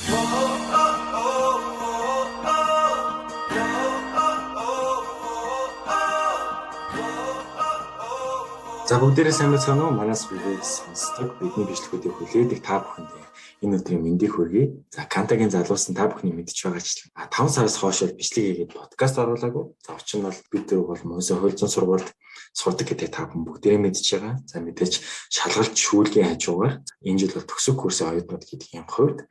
За, бүгдээрээ сайн байцгаана уу? Манаас бүгд сонсдог, бидний бичлэгүүдийг хүлээдэг та бүхэндээ энэ өдрийн мэндийг хүргэе. За, Кантагийн залуусан та бүхний мэдж байгаачлан 5 сараас хойш бичлэг хийгээд подкаст оруулаагүй. За, учир нь бол бид дөрөв бол Монсын хууль зүйн сургуульд сурдаг гэдэг та бүхэн бүгдээрээ мэдж байгаа. За, мэдээж шалгалт шүүлгийн хажуугаар энэ жил бол төгсөх курсын оюутнууд гэдгийн хувьд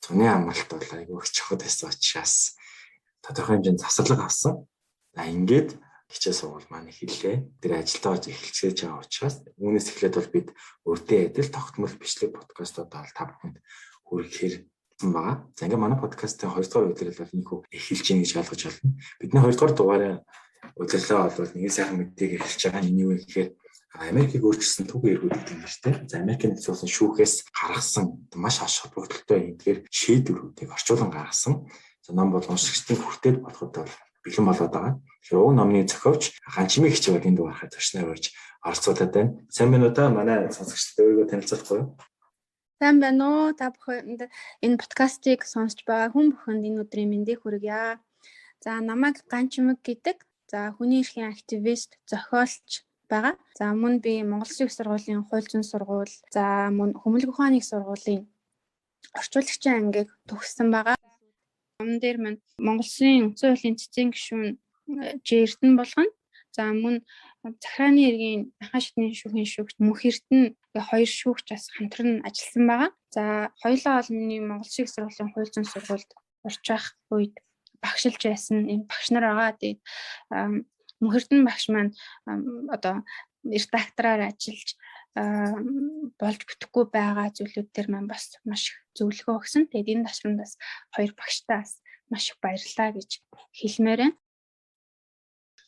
зуны амралт бол айгүй их чухал байсан учраас тодорхой хэмжээнд завсарлага авсан. За, ингээд хичээл сургууль маань эхэллээ. Тэр ажилдаа орж эхэлчихэж байгаа учраас үүнээс эхлээд бол бид өрдөө адил тогтмол бичлэг подкастууд бол та бүхэнд хүргэхээр байгаа. За, ингээд манай подкастын 2 дугаар удирдал бол энэхүү эхэлж гин гэж ойлгож байна. Бидний 2 дугаар дугаарын удирдлага бол нэгэн сайхан мэдээг эхэлж байгаа. Энэ юу гэхээр Америкийг өөрчилсөн түүх эргүүд гэдэг нэртэй. За, Америкийн нэгдсэн улсын шүүхээс гаргасан маш ач холбогдолтой эдгээр шийдвэрүүдийг орчуулан гаргасан. За, ном бол уншигчдын хүртэл болоход бол бэлэн болоод байгаа. Тэгэхээр уг номны зохиолч Ганчимыг хичээл энэ дугаараар зочноор урьж оролцуулаад байна. Сайн байна уу та, манай сонсогчдод өөрийгөө танилцуулахгүй юу? Сайн байна уу? Та бүхэнд, энэ подкастыг сонсч байгаа хүн бүхэнд энэ өдрийн мэндийг хүргье. За, намайг Ганчимэг гэдэг. За, хүний эрхийн активист, зохиолч байгаа. За, мөн би Монгол Улсын их сургуулийн хууль зүйн сургууль, за мөн Хүмүүлэг ухааны их сургуулийн орчуулагчийн ангийг төгссөн байгаа. Номон дээр мань Монгол Улсын үндсэн хуулийн цэцэн гишүүн Ж Эрдэнэ болгоно. За, мөн захирааны эргийн анхан шатны шүүхийн шүүгч Мөнх Эрдэнэ хоёр шүүгч бас хамтран ажилласан байгаа. За, хоёулаа бол миний Монгол Улсын их сургуулийн хууль зүйн сургуульд сурч байх үед багшилж байсан юм багш нар байгаа. Тэгээд Мөнх Эрдэнэ багш маань одоо редактораар ажиллаж болж бүтэхгүй байгаа зүйлүүд төр маань бас маш их зөвлөгөө өгсөн. Тэгээд энэ ташрамд бас хоёр багштаа бас маш их баярлалаа гэж хэлмээр байна.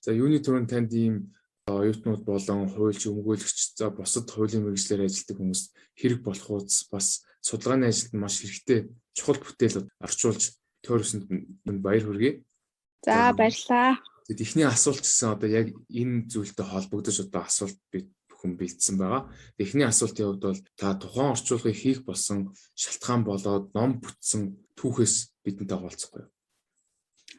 За, юуны түрүүнд танд ийм оюутнууд болон хуульч, өмгөөлөгч, за бусад хуулийн мэргэжлээр ажилладаг хүмүүс хэрэг болох уус бас судалгааны ажилд маш хэрэгтэй чухал бүтээл орчуулж тойрсонд нь баяр хүргэе. За, баярлалаа. Тэгэд эхний асуулт гэсэн одоо яг энэ зүйлтэй холбогдож одоо асуулт би бүхэн бэлдсэн байгаа. Эхний асуултын хувьд бол та тухайн орчуулгыг хийх болсон шалтгаан болоод ном бүтсэн түүхээс бидэнтэй хуваалцахгүй юу?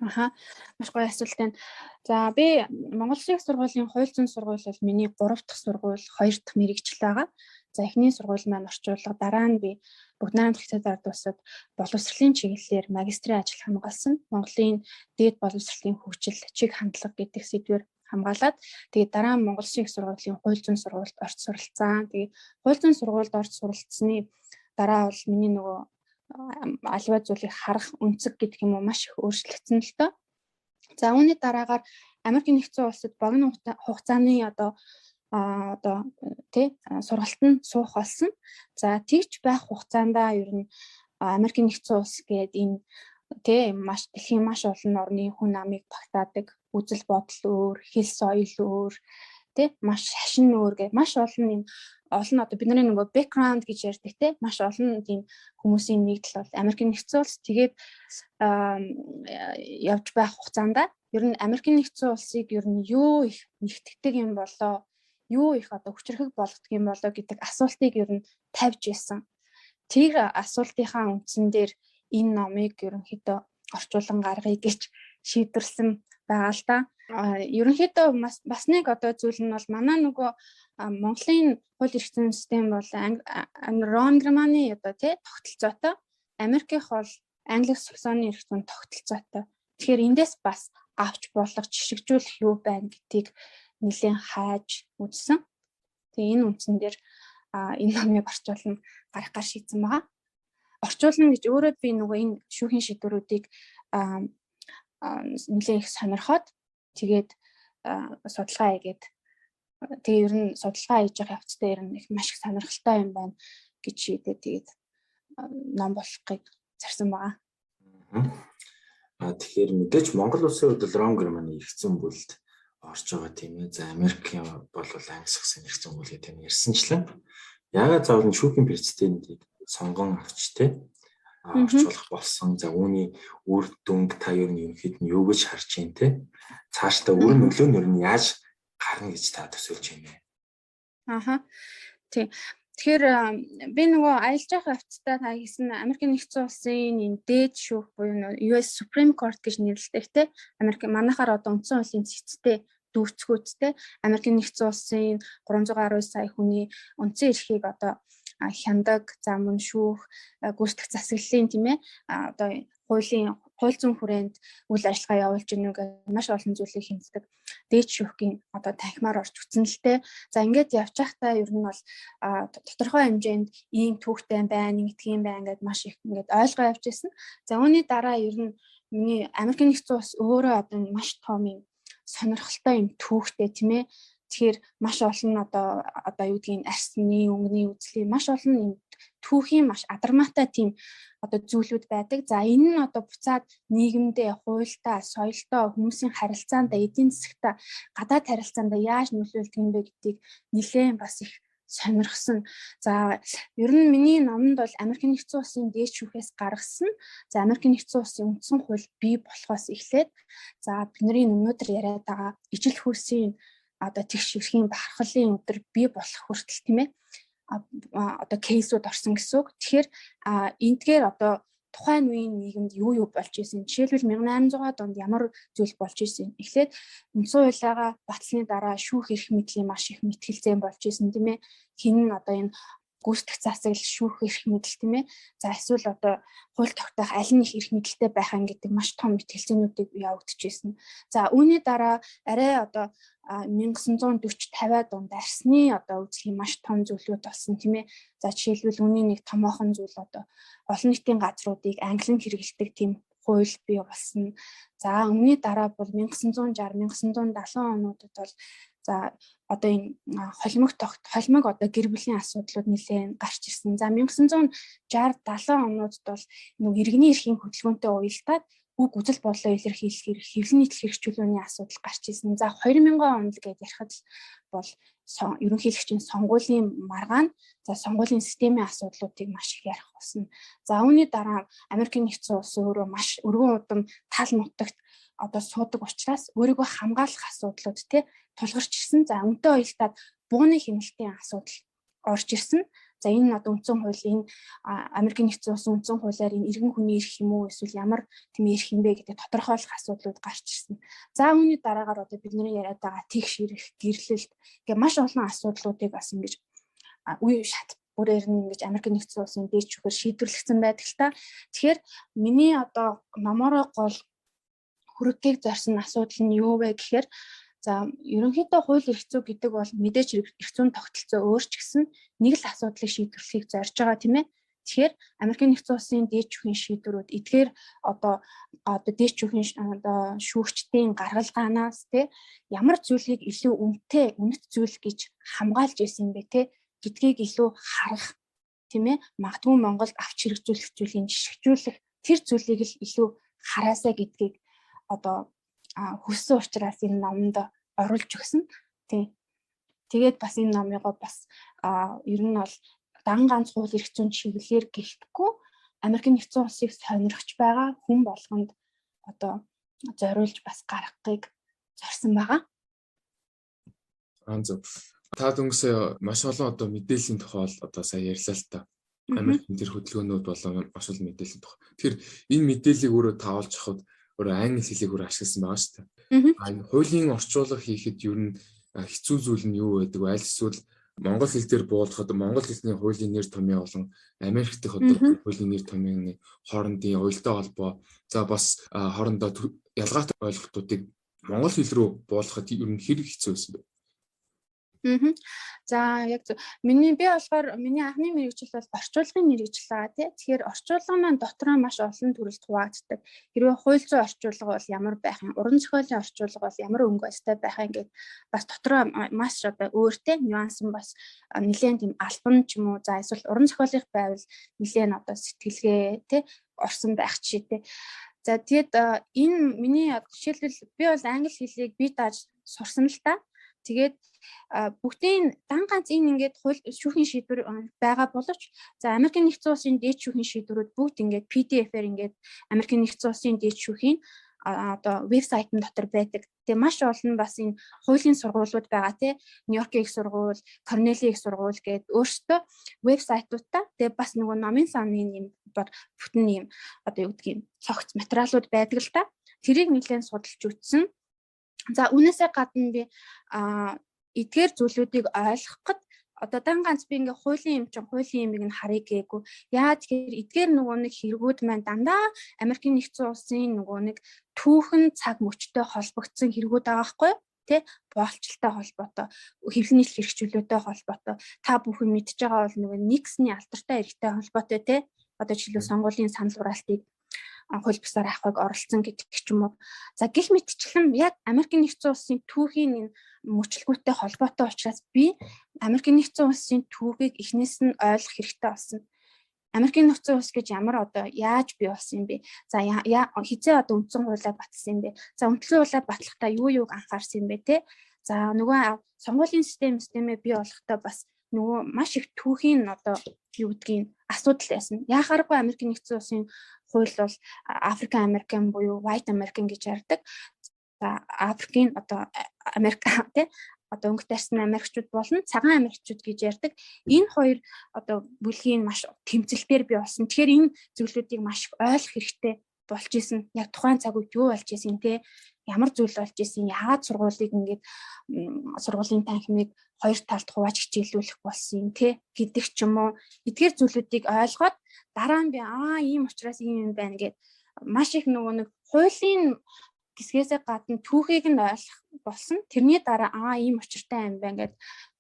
Аха. Маш гоё асуулт байна. За, би Монгол Улсын их сургуулийн хууль зүйн сургууль бол миний 3 дахь сургууль, 2 дахь мэргэжил байгаа. За, эхний сургууль маань орчуулга, дараа нь би Бүгд найрамдах Хятад ард улсад боловсролын чиглэлээр магистрийн ажил хамгаалсан. Монголын дээд боловсролын хөгжил чиг хандлага гэдэг сэдвээр хамгаалаад, тэгээд дараа нь Монгол Улсын их сургуулийн хууль зүйн сургуульд орж суралцсан. Тэгээд хууль зүйн сургуульд орж суралцсны дараа бол миний нөгөө аливаа зүйлийг харах өнцөг гэдэг юм уу маш их өөрчлөгдсөн л доо. За, үүний дараагаар Америкийн нэгдсэн улсад богино хугацааны одоо тий сургалтанд суух болсон. За, тэгж байх хугацаанд ер нь Америкийн нэгдсэн улс гээд энэ тий маш дэлхийн маш олон орны хүн амыг багтаадаг, үзэл бодол өөр, хэл соёл өөр, тий маш шашин өөр гэх маш олон юм олон одоо бидний нөгөө background гэж ярьдаг тий маш олон тийм хүмүүсийн нэгдэл бол Америкийн нэгдсэн улс. Тэгээд явж байх хугацаанд ер нь Америкийн нэгдсэн улсыг ер нь юу их нэгтгэдэг юм болоо, юу их одоо хүчрхэг болгодог юм болоо гэдэг асуултыг ер нь тавьж исэн. Тэр асуултынхаа үндсэн дээр энэ номыг ерөнхийдөө орчуулан гаргая гэж шийдвэрлсэн байгаа л да. Ерөнхийдөө бас нэг одоо зүйл нь бол манай нөгөө Монголын хууль эрх зүйн систем бол Ром Германы одоо тий тогтолцоотой, Америкийнх бол Англи-Саксоны эрх зүйн тогтолцоотой. Тэгэхээр эндээс бас авч болох жишгжүүлэх юу байна гэдгийг нэлээд хайж үзсэн. Тэгээ энэ үндсэн дээр энэ номыг орчуулна гарах гар шийдсэн байгаа. Орчуулна гэж өөрөө би нөгөө энэ шүүхийн шийдвэрүүдийг нэлээд их сонирхоод, тэгээд судалгаа хийгээд, тэгээ ер нь судалгаа хийж байгаа явцдаа ер нь их маш их сонирхолтой юм байна гэж шийдээд, тэгээд ном болохыг зорьсон байгаа. А тэгэхээр мэдээж Монгол улсын хувьд бол Ром Германы эрх зүйн бүлд орж байгаа, тийм ээ. За, Америкийн бол Англи саксын эрх зүйн бүл гэдэг нь ярьсанчлан яагаад заавал шүүхийн прецедентийг сонгон авч те орчуулах болсон? За, үүний үр дүнг та ер нь ерөнхийд нь юу гэж харж байна те? Цаашдаа үр нөлөө нь ер нь яаж гарна гэж та төсөөлж байна вэ? Аха. Тий. Тэгэхээр би нөгөө аялж явах явцдаа та хийсэн Америкийн нэгдсэн улсын энэ дээд шүүх буюу US Supreme Court гэж нэрлэдэг те, Америк манайхаар одоо үндсэн хуулийн цэцтэй дүүцгүүдтэй Америкийн нэгдсэн улсын 319 сая хүний үндсэн эрхийг одоо хяндаг, за мөн шүүх, гүйцэтгэх засаглалын, тийм ээ, одоо хуулийн хууль зүйн хүрээнд үйл ажиллагаа явуулж гинүү гэх маш олон зүйлийг хэмждэг. Дээд шүүхийн одоо танхимаар орж үтсэн л те. За, ингээд явж байхдаа ер нь бол тодорхой хэмжээнд ийм түүхтэй байна, ингэдэг юм байна гэдээ маш их ингээд ойлгоо явж байсан. За, үүний дараа ер нь миний Америкийн нэгдсэн улс өөрөө одоо маш том юм сонирхолтой юм түүхтэй, тийм ээ. Тэгэхээр маш олон одоо юу гэдгийг, арсны, өнгөний үзлийн маш олон юм түүхийн маш адармаатай тийм одоо зүйлүүд байдаг. За, энэ нь одоо буцаад нийгэмдээ, хуульдаа, соёлдоо, хүмүүсийн харилцаанд, эдийн засагтаа, гадаад харилцаанд яаж нөлөөлдөг юм бэ гэдгийг нэлээд бас их сонирхсон. За, ер нь миний номонд бол Америкийн нэгдсэн улсын дээд шүүхээс гаргасан. За, Америкийн нэгдсэн улсын үндсэн хууль бий болохоос эхлээд, за, бидний өнөөдөр яриад байгаа ижил хүйсийн одоо тэгш эрхийн бахархлын өдөр бий болох хүртэл, тийм ээ, одоо case үүд орсон гэсэн үг. Тэгэхээр эндгээр одоо тухайн үеийн нийгэмд юу юу болж исэн? Жишээлбэл, 1800 онд ямар зүйл болж исэн? Эхлээд үндсэн хуулиагаа батлсны дараа шүүх эрх мэдлийн маш их мэтгэлцээн болж исэн, тийм ээ. Хэн нь одоо энэ гүйцэтгэх засаглал, шүүх эрх мэдэл, тийм ээ. За, эсвэл одоо хууль тогтоох аль нь их эрх мэдэлтэй байх юм гэдэг маш том мэтгэлцээнүүдийг явагдчихсэн. За, үүний дараа арай одоо 1940 50-аад онд арсны одоо үзлийн маш том зүйлүүд болсон, тийм ээ. За, жишээлбэл, үүний нэг томоохон зүйл одоо олон нийтийн газруудыг англинд хэрэглэдэг тийм хууль бий болсон. За, үүний дараа бол 1960 1970 онуудад бол, за, одоо энэ холимог тогт холимог одоо гэр бүлийн асуудлууд нэлээд гарч ирсэн. За, 1960 70 онуудад бол нөгөө иргэний эрхийн хөдөлгөөнтэй уялдаад үг үзэл бодлоо илэрхийлэх эрх, хэвлэл нийтлэх эрх чөлөөний асуудал гарч ирсэн. За, 2000 онд гээд ярихад бол ерөнхийлөгчийн сонгуулийн маргаан, за, сонгуулийн системийн асуудлуудыг маш их ярих болсон. За, үүний дараа Америкийн нэгдсэн улс өөрөө маш өргөн удам тал нутагт одоо суудаг учраас өөрийгөө хамгаалах асуудлууд те тулгарч ирсэн. За, үнтэй уялдаад бууны хяналтын асуудал орж ирсэн. За, энэ нь одоо үндсэн хууль, энэ Америкийн нэгдсэн улсын үндсэн хуулиар энэ иргэн хүний эрх юм уу, эсвэл ямар тийм эрх юм бэ гэдэг тодорхойлох асуудлууд гарч ирсэн. За, үүний дараагаар одоо бидний яриад байгаа тэгш эрх, гэрлэлт гэх маш олон асуудлуудыг бас ингэж үе шат бүрээр нь ингэж Америкийн нэгдсэн улсын дээд шүүхээр шийдвэрлэгдсэн байдаг л та. Тэгэхээр миний одоо номороо гол хүргэхийг зорьсон асуудал нь юу вэ гэхээр, за, ерөнхийдөө хууль эрх зүй гэдэг бол мэдээж эрх зүйн тогтолцоо өөр ч гэсэн нэг л асуудлыг шийдвэрлэхийг зорж байгаа, тийм ээ. Тэгэхээр Америкийн нэгдсэн улсын дээд шүүхийн шийдвэрүүд эдгээр одоо дээд шүүхийн одоо шүүгчдийн гаргалгаанаас те ямар зүйлийг илүү үнэтэй, үнэт зүйл гэж хамгаалж ирсэн бэ те гэдгийг илүү харах, тийм ээ, магадгүй Монголд авч хэрэгжүүлэх зүйлийг жишгжүүлэх тэр зүйлийг л илүү хараасаа гэдгийг одоо хүссэн учраас энэ номонд оруулж өгсөн. Тийм. Тэгээд бас энэ номыгоо бас ер нь бол дан ганц хууль эрх зүйн чиглэлээр гэлтэхгүй Америкийн нэгдсэн улсыг сонирхож байгаа хүн болгонд одоо зориулж бас гаргахыг зорьсон байгаа. Аа, зөв. Та дөнгөсөө маш олон одоо мэдээллийн тухай одоо сая ярьлаа л та. Америкийн тэр хөдөлгөөнүүд болон маш олон мэдээллийн тухай. Тэгэхээр энэ мэдээллийг өөрөө та олж авахд өөрөө англи хэлийг өөрөө ашигласан байгаа шүү дээ. А энэ хуулийн орчуулга хийхэд ер нь хэцүү зүйл нь юу байдаг вэ? Аль эсвэл монгол хэл дээр буулгахад монгол хэлний хуулийн нэр томьёо болон Америк дахь одоо хуулийн нэр томьёоны хоорондын уялдаа холбоо, за, бас хоорондоо ялгаатай ойлголтуудыг монгол хэл рүү буулгахад ер нь хэр хэцүү байсан бэ? Аа. За, яг зөв. Миний би болохоор миний анхны мэргэжил бол орчуулгын мэргэжил байгаа тий. Тэгэхээр орчуулга маань дотроо маш олон төрөлд хуваагддаг. Хэрвээ хууль зүйн орчуулга бол ямар байх юм, уран зохиолын орчуулга бол ямар өнгө остой байх юм гээд бас дотроо маш одоо өөртэй нюанс нь бас нэлээд тийм албан ч юм уу, за, эсвэл уран зохиолынх байвал нэлээд одоо сэтгэлгээ тий орсон байх жишээтэй. За, тэгэд энэ миний жишээлбэл би бол англи хэлийг бие дааж сурсан л та. Тэгээд бүгдийн дан ганц энэ ингээд хууль шүүхийн шийдвэр байгаа боловч, за, Америкийн нэгдсэн улсын дээд шүүхийн шийдвэрүүд бүгд ингээд PDF-ээр ингээд Америкийн нэгдсэн улсын дээд шүүхийн одоо вебсайтын дотор байдаг. Тэгээ маш олон бас энэ хуулийн сургуулиуд байгаа тий. Нью-Йоркийн их сургууль, Корнелийн их сургууль гээд өөрсдөө вебсайтуудаа тэгээ бас нөгөө номын саны юм бүтэн юм одоо юу гэдгийг цогц материалууд байдаг л та. Тэрийг нэлээд судалж үзсэн. За, үүнээсээ гадна би эдгээр зүйлүүдийг ойлгох гээд одоо дан ганц би ингээ хуулийн юм чинь хуулийн юмыг нь харъя гээгүй. Яа тэгэхээр эдгээр нөгөө нэг хэрэгүүд маань дандаа Америкийн нэгдсэн улсын нөгөө нэг түүхэн цаг мөчтэй холбогдсон хэрэгүүд байгаа байхгүй юу? Тэ, боолчлолтой холбоотой, хэвлэл нийтлэх эрх чөлөөтэй холбоотой. Та бүхэн мэдж байгаа бол нөгөө Никсны алдартай эрхтэй холбоотой, тэ, одоо жишээлбэл сонгуулийн санал хураалтыг хууль бусаар авахыг оролцсон гэдэг ч юм уу. За, гэх мэтчлэн яг Америкийн нэгдсэн улсын түүхийн энэ мөчлгүүтэй холбоотой учраас би Америкийн нэгдсэн улсын түүхийг эхнээс нь ойлгох хэрэгтэй болсон. Америкийн нэгдсэн улс гэж ямар одоо яаж бий болсон юм бэ? За, хэзээ одоо үндсэн хуулиа баталсан юм бэ? За, үндсэн хуулиа батлахдаа юу юуг анхаарсан юм бэ, те? За, нөгөө сонгуулийн системээ бий болохдоо бас нөгөө маш их түүхийн одоо юу гэдгийг асуудал байсан. Яхааргүй Америкийн нэгдсэн улсын хууль бол African American буюу White American гэж ярьдаг. За, Африкийн одоо Америк, тий, одоо өнгө тарьсан Америкчууд болон цагаан Америкчууд гэж ярьдаг. Энэ хоёр одоо бүлгийн маш тэмцэлтээр бий болсон. Тэгэхээр энэ зүйлүүдийг маш их ойлгох хэрэгтэй болж исэн. Яг тухайн цаг үед юу болж исэн, те, ямар зүйл болж исэн, яагаад сургуулийг ингээд сургуулийн танхимыг хоёр талд хувааж хичээллүүлэх болсон юм, те, гэдэг ч юм уу. Эдгээр зүйлүүдийг ойлгоод дараа нь би ийм учраас ийм юм байна гэд маш их нөгөө нэг хуулийн хэсгээсээ гадна түүхийг нь ойлгох болсон. Тэрний дараа ийм учиртай юм байна гэд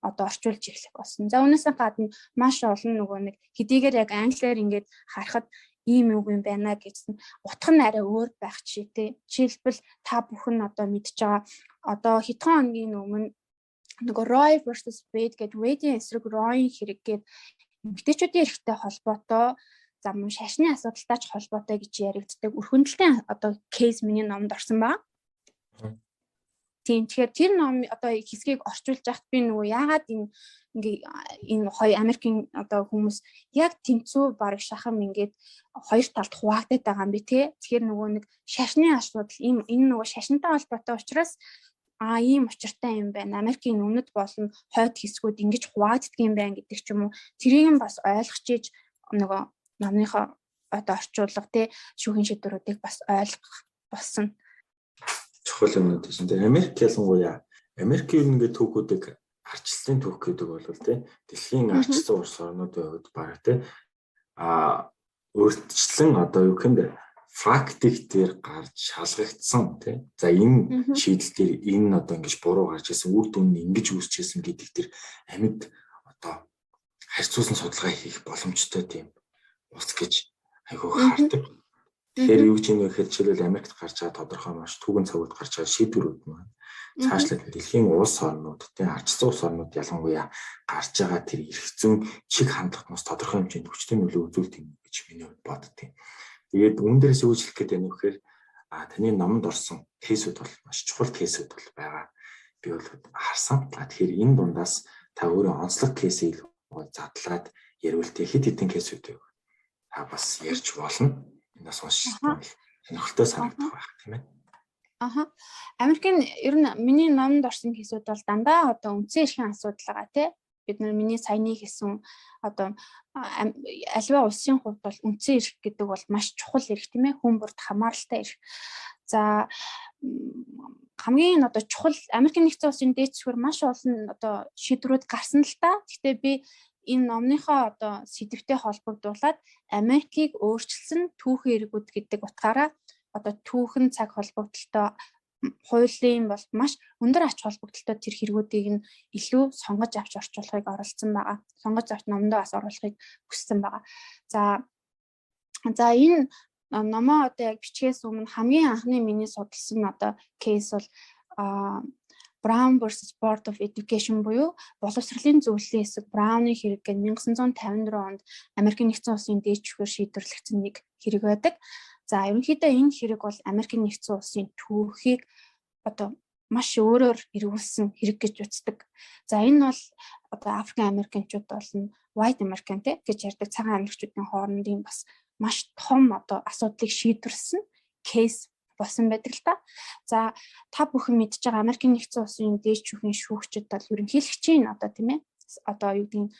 одоо орчуулж эхлэх болсон. За, үүнээсээ гадна маш олон нөгөө нэг хэдийгээр яг англиар ингээд харахад ийм үг юм байна гэсэн утга нь арай өөр байх жишээтэй. Жишээлбэл, та бүхэн одоо мэдж байгаа, одоо хэдхэн хоногийн өмнө нөгөө Roe versus Wade гэдэг, Wade-ийн эсрэг Roe-ийн хэрэг гээд эмэгтэйчүүдийн эрхтэй холбоотой, за, мөн шашны асуудалтай ч холбоотой гэж яригддаг өрхөндөлтийн одоо case миний номонд орсон байна. Тийм, тэгэхээр тэр ном одоо хэсгийг орчуулж байхад би нөгөө яагаад энэ ингээ энэ хоёр Америкийн одоо хүмүүс яг тэнцүү бараг шахам ингээд хоёр талд хуваагдаад байгаа юм бэ, те? Тэгэхээр нөгөө нэг шашны асуудал ийм энэ нөгөө шашинтай холбоотой учраас ийм учиртай юм байна. Америкийн өмнөд болон хойд хэсгүүд ингэж хуваагддаг юм байна гэдэг ч юм уу. Тэрийг нь бас ойлгож иж нөгөө номныхоо одоо орчуулга, те, шүүхийн шийдвэрүүдийг бас ойлгох болсон. Чухал юмнууд байсан. Тэгээ Америк ялангуяа Америкийн ингээд түүхүүдийг, ардчлалын түүх гэдэг бол, тий, дэлхийн ардчилсан улс орнуудын хувьд бараг, тий, өөрчлөн одоо юу гэх юм бэ, практик дээр гарч шалгагдсан, тий. За, энэ шийдэл дээр энэ одоо ингэж буруу гарч ирсэн, үр дүн нь ингэж үүсчихсэн гэдэг тэр амьд одоо харьцуулсан судалгаа хийх боломжтой тийм улс гэж айгүй хардаг. Тэгэхээр юу гэж юм вэ гэхээр жишээлбэл Америкт гарч байгаа тодорхой маш түүхэн цагууд гарч байгаа шийдвэрүүд маань цаашлаад дэлхийн улс орнууд, тийм, ардчилсан улс орнууд ялангуяа гарч байгаа тэр эрх зүйн чиг хандлагт тодорхой хэмжээнд хүчтэй нөлөө үзүүлдэг юм гэж миний хувьд боддог. Тэгээд үүн дээрээс юу хэлэх гээд байна вэ гэхээр таны номонд орсон case үүд бол маш чухал case үүд бол байгаа. Би бол харсан. Тэгэхээр энэ дундаас та өөрөө онцлог case ийг задлаад ярил те, хэд хэдэн case үүд байв. Та бас ярьж болно. Энэ бас уншиж сонирхолтой санагдах байх, тийм ээ. Аха. Америкийн ер нь миний номонд орсон case үүд бол дандаа одоо үндсэн эрхийн асуудал байгаа, тий. Бид нар миний саяны хэлсэн одоо аливаа улсын хувьд бол үндсэн эрх гэдэг бол маш чухал эрх, тийм ээ, хүн бүрд хамааралтай эрх. За, хамгийн одоо чухал Америкийн нэгдсэн улсын дээд түвшинд маш олон одоо шийдвэрүүд гарсан л та. Гэхдээ би энэ номныхоо одоо сэдэвтэй холбогдуулаад Америкийг өөрчилсөн түүхэн эргүүд гэдэг утгаараа одоо түүхэн цаг холбогдлолтой, хуулийн бол маш өндөр ач холбогдолтой тэр хэрэгүүдийг нь илүү сонгож авч орчуулахыг оролдсон байгаа. Сонгож авч номдоо бас оруулахыг хүссэн байгаа. За, энэ номоо одоо яг бичгээс өмнө хамгийн анхны миний судалсан одоо case бол Brown versus Board of Education буюу боловсролын зөвлөлийн эсрэг Brown-ы хэрэг гэх 1954 онд Америкийн нэгдсэн улсын дээд түвшигээр шийдвэрлэгдсэн нэг хэрэг байдаг. За, ерөнхийдөө энэ хэрэг бол Америкийн нэгдсэн улсын түүхийг одоо маш өөрөөр эргүүлсэн хэрэг гэж үздэг. За, энэ бол одоо African American чууд болон White American, те, гэж ярьдаг цагаан Америкчуудын хоорондын бас маш том одоо асуудлыг шийдвэрлсэн case Болсон байдаг л та. За, та бүхэн мэдж байгаа, Америкийн нэгдсэн улсын дээд шүүхийн шүүгчид бол ерөнхийлөгчийн одоо, тийм ээ, одоо юу гэдгийг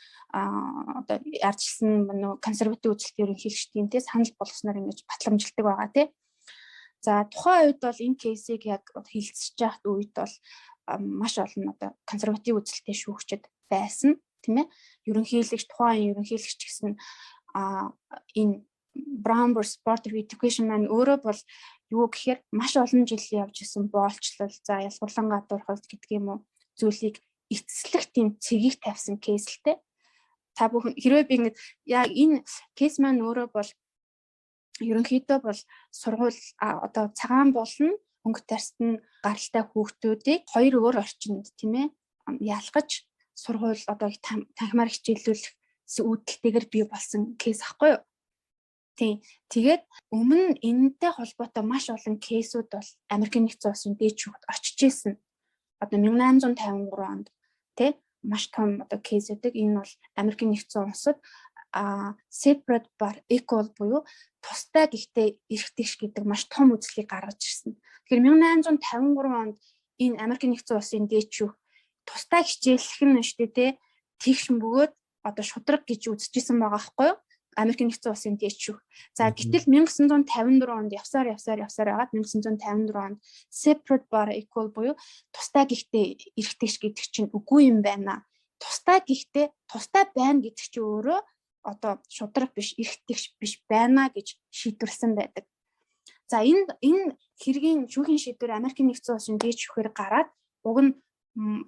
одоо ардчилсан нөө консерватив үзэлтэй ерөнхийлөгчдийн, тий, санал болгосноор ингэж батламжилдаг байгаа, тий. За, тухайн үед бол энэ case ийг яг хилцэж байхад үед бол маш олон одоо консерватив үзэлтэй шүүгчид байсан, тийм ээ. Ерөнхийлөгч, тухайн ерөнхийлөгч гэсэн энэ Brown versus Board of Education маань өөрөө бол юу гэхээр маш олон жил явж исэн боолчлол, за, ялгуурлан гадуурхалт гэдэг юм уу зүйлийг эцэслэх тийм цэгийг тавьсан case л те. Та бүхэн хэрвээ би ингэж яг энэ case маань өөрөө бол ерөнхийдөө бол сургууль одоо цагаан болон өнгө тарьст нь гаралтай хүүхдүүдийг хоёр өөр орчинд, тийм ээ, ялгаж сургууль одоо танхимаар хичээллүүлэх үүдэлтэйгээр бий болсон case ахгүй юу? Тийм. Тэгээд өмнө энэтэй холбоотой маш олон case үүд бол Америкийн нэгдсэн улсын дээд шүүхт очиж исэн. Одоо 1853 онд, тий, маш том одоо case үүдэг. Энэ бол Америкийн нэгдсэн улсад separate but equal буюу тустай гэхдээ эрх тэгш гэдэг маш том үзлийг гаргаж ирсэн. Тэгэхээр 1853 онд энэ Америкийн нэгдсэн улсын дээд шүүх тустай хичээллэх нь шүү дээ, тий, тэгш бөгөөд одоо шударга гэж үзчихсэн байгаа байхгүй юу? Америкийн нэгдсэн улсын дээд шүүх. За, гэтэл 1954 онд явсаар явсаар явсаар байгаад 1954 онд separate but equal буюу тустай гэхдээ эрх тэгш гэдэг чинь үгүй юм байна. Тустай гэхдээ тустай байна гэдэг чинь өөрөө одоо шударга биш, эрх тэгш биш байна гэж шийдвэрлсэн байдаг. За, энэ хэргийн шүүхийн шийдвэр Америкийн нэгдсэн улсын дээд шүүхээр гараад уг нь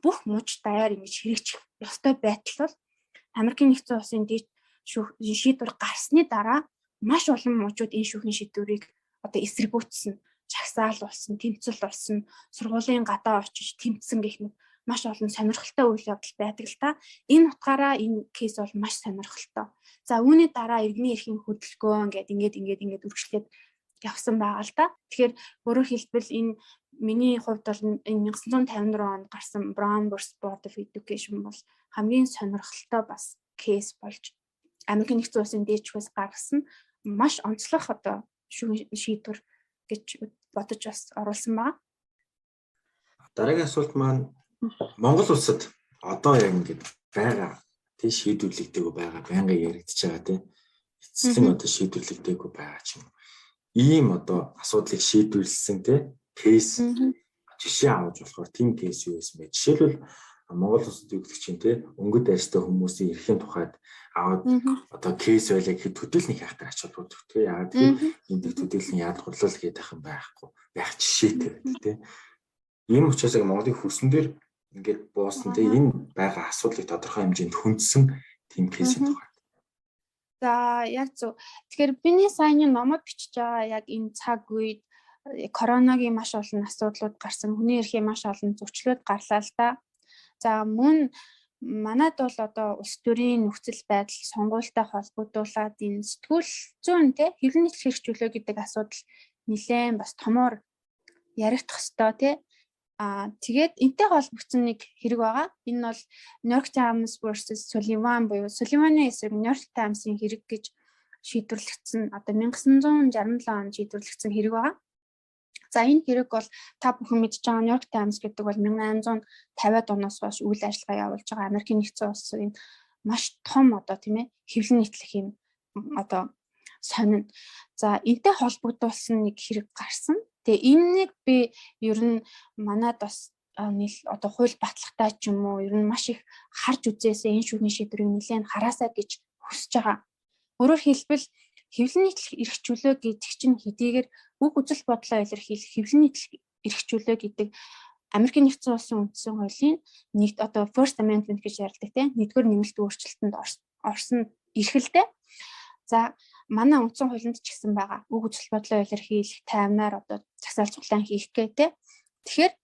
бүх муж даяар ингэж хэрэгжих ёстой байтал бол Америкийн нэгдсэн улсын дээд шийдвэр гарсны дараа маш олон мужууд энэ шүүхийн шийдвэрийг одоо эсэргүүцсэн, жагсаал болсон, тэмцэл болсон, сургуулийн гадаа очиж тэмцсэн гэх мэт маш олон сонирхолтой үйл явдал байдаг л та. Энэ утгаараа энэ case бол маш сонирхолтой. За, үүний дараа иргэний эрхийн хөдөлгөөн ингээд ингээд ингээд ингээд үргэлжлээд явсан байгаа л та. Тэгэхээр өөрөөр хэлбэл, энэ миний хувьд бол энэ 1954 онд гарсан Brown vs Board of Education бол хамгийн сонирхолтой бас case болж, Америкийн нэгдсэн улсын дээд шүүхээс гаргасан маш онцлог одоо шийдвэр гэж бодож бас оруулсан байна. Дараагийн асуулт маань Монгол улсад одоо яг ингэж байгаа, тий, шийдвэрлэгдээгүй байгаа, байнгын яригдчихэж байгаа, тий, эцэслэн одоо шийдвэрлэгдээгүй байгаа ч юм. Ийм одоо асуудлыг шийдвэрлэсэн, тий, case жишээ авч болохоор тийм case юу байсан бэ? Жишээлбэл, Монгол улсад юу гэдэг чинь, те, өнгөт арьстай хүмүүсийн эрхийн тухайд аваад одоо case байлаа гэхэд төдийлөн их айхтар ач холбогддог. Яагаад гэхээр энд төдийлөн яалгуурлал гэдэг юм байхгүй байх жишээтэй байдаг, те. Ийм учраас яг Монголын хөрсөн дээр ингээд буусан, те, энэ байгаа асуудлыг тодорхой хэмжээнд хөндсөн тийм case ийн тухайд. За, яг зөв. Тэгэхээр биний саяны номод бичиж байгаа яг энэ цаг үед коронагийн маш олон асуудлууд гарсан, хүний эрхийн маш олон зөрчлүүд гарлаа л да. За, мөн манад бол одоо улс төрийн нөхцөл байдал, сонгуультай холбогдуулаад энэ сэтгүүл зүйн, те, хэвлэл нийтлэх эрх чөлөө гэдэг асуудал нэлээд бас томоор яригдах ёстой, те. Тэгээд энтэй холбогдсон нэг хэрэг байгаа. Энэ бол New York Times versus Sullivan буюу Sullivan-ы эсрэг New York Times-ын хэрэг гэж шийдвэрлэгдсэн, одоо 1967 онд шийдвэрлэгдсэн хэрэг байгаа. За, энэ хэрэг бол та бүхэн мэдж байгаа, New York Times гэдэг бол 1850-ад оноос хойш үйл ажиллагаа явуулж байгаа Америкийн нэгдсэн улсын маш том одоо, тийм ээ, хэвлэл нийтлэх юм одоо сонин. За, энтэй холбогдуулсан нэг хэрэг гарсан. Тэгээ энэнийг би ер нь манад бас нийл одоо хууль батлагтай ч юм уу, ер нь маш их харж үзээсэй, энэ шүүхийн шийдвэрийг нэлээд хараасай гэж хүсэж байгаа. Өөрөөр хэлбэл, хэвлэл нийтлэх эрх чөлөө гэдэг чинь хэдийгээр үг үзэл бодлоо илэрхийлэх хэвлэл нийтлэх эрх чөлөө гэдэг Америкийн нэгдсэн улсын үндсэн хуулийн нэгт одоо First Amendment гэж ярьдаг, тийм, нэгдүгээр нэмэлт өөрчлөлтөнд орсон эрх л дээ. За, манай үндсэн хуулинд ч гэсэн байгаа. Үг үзэл бодлоо илэрхийлэх таймнаар одоо жагсаал цуглаан хийх гээ, те. Тэгэхээр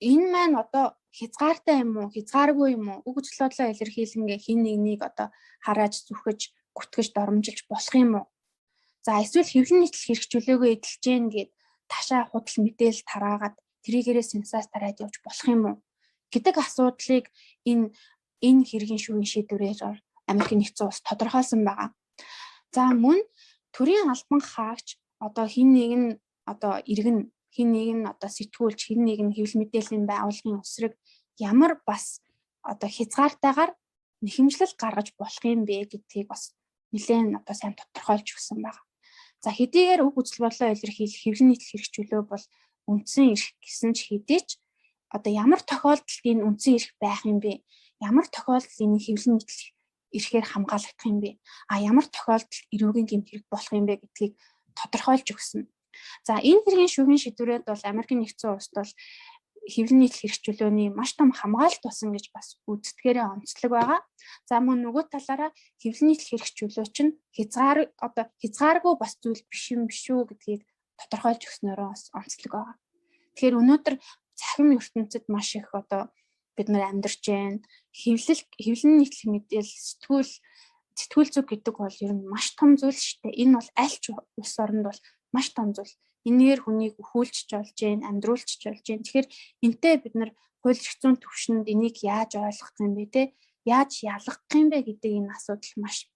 энэ маань одоо хязгаартай юм уу, хязгааргүй юм уу? Үг үзэл бодлоо илэрхийлэнгээ хэн нэгнийг одоо харааж, зүхэж, гүтгэж, доромжилж болох юм уу? За, эсвэл хэвлэл нийтлэх эрх чөлөөгөө эдэлж гин гэд ташаа худал мэдээлэл тараагаад тэрийгээрээ сенсац тараад явж болох юм уу гэдэг асуудлыг энэ хэргийн шүүхийн шийдвэрээр Америкийн нэгдсэн улс тодорхойлсон байгаа. За, мөн төрийн албан хаагч одоо хэн нэг нь одоо иргэн, хин нэг нь одоо сэтгүүлч, хин нэг нь хэвлэл мэдээллийн байгууллагын өсрэг ямар бас одоо хязгаартайгаар нэхэмжлэл гаргаж болох юм бэ гэдгийг бас нэлээд одоо сайн тодорхойлж өгсөн байна. За, хэдийгээр үг үзэл бодлоо илэрхийлэх, хэвлэл нийтлэх эрх чөлөө бол үндсэн эрх гэсэн ч хэдий ч одоо ямар тохиолдолд энэ үндсэн эрх байх юм бэ? Ямар тохиолдолд энэ хэвлэл нийтлэх эрхээр хамгаалагдах юм бэ? А ямар тохиолдолд эрүүгийн гэмт хэрэг болох юм бэ гэдгийг тодорхойлж өгсөн. За, энэ хэргийн шүүхийн шийдвэрээд бол Америкийн нэгдсэн улсад бол хэвлэл нийтлэх эрх чөлөөний маш том хамгаалалт болсон гэж бас үздэгээрээ онцлог байгаа. За, мөн нөгөө талаараа хэвлэл нийтлэх эрх чөлөө чинь хязгаар одоо хязгааргүй бас зүйл биш юм биш үү гэдгийг тодорхойлж өгснөөрөө бас онцлог байгаа. Тэгэхээр өнөөдөр цахим ертөнцид маш их одоо бид нар амьдарч байна. Хэвлэл нийтлэх мэдээлэл, сэтгүүл зүг гэдэг бол ер нь маш том зүйл шүү дээ. Энэ бол аль ч улс оронд бол маш том зүйл. Энээр хүнийг өхүүлчих болж гин, амьдруулчих болж гин. Тэгэхээр энтэй бид нар хууль эрх зүйн түвшинд энийг яаж ойлгох юм бэ те? Яаж ялгах юм бэ гэдэг энэ асуудал маш